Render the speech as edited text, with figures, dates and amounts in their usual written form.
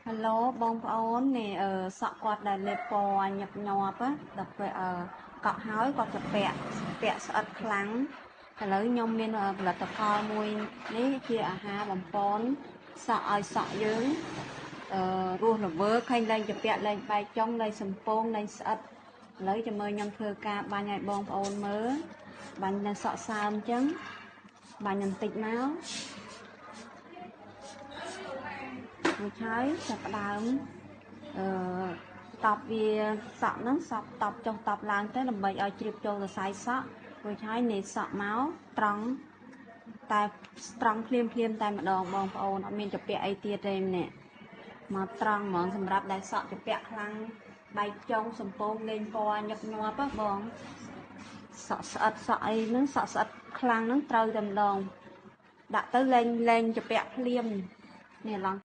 Hello បងប្អូននេះសក់គាត់ដែលលេបពណ៌ញឹកញាប់ដល់ពេលកក់ហើយគាត់จะពាក់ពាក់ស្អិតខ្លាំងឥឡូវខ្ញុំមានផលិតផលមួយនេះជាអាហារបំពន់សក់ឲ្យសក់យើងរស់រវើកឃើញលែងជាពាក់លែងបែកចុងលែងសំពងលែងស្អិតឥឡូវចាំមើលខ្ញុំធ្វើការបាញ់ឲ្យបងប្អូនមើលបាញ់នៅសក់សើមអញ្ចឹងបាញ់បន្តិចមករួចហើយចាប់ផ្ដើមតបវាសក់ហ្នឹងសក់តបចុះតបឡើងទៅដើម្បីឲ្យជ្រាបចូលសរសៃសក់រួចហើយនេះសក់មកត្រង់តែត្រង់ភ្លាមភ្លាមតែម្ដងបងប្អូនអត់មានជាពាក់អីទៀតទេម្នាក់មកត្រង់ហ្មងសម្រាប់ដែលសក់ជាពាក់ខ្លាំងបែកចុងសំពងលេងពណ៌ញឹកញាប់ហ៎បងសក់ស្អិតសក់អីហ្នឹងសក់ស្អិតខ្លាំងហ្នឹងត្រូវតែម្ដងដាក់ទៅលែងលែងជាពាក់ភ្លាមនេះឡង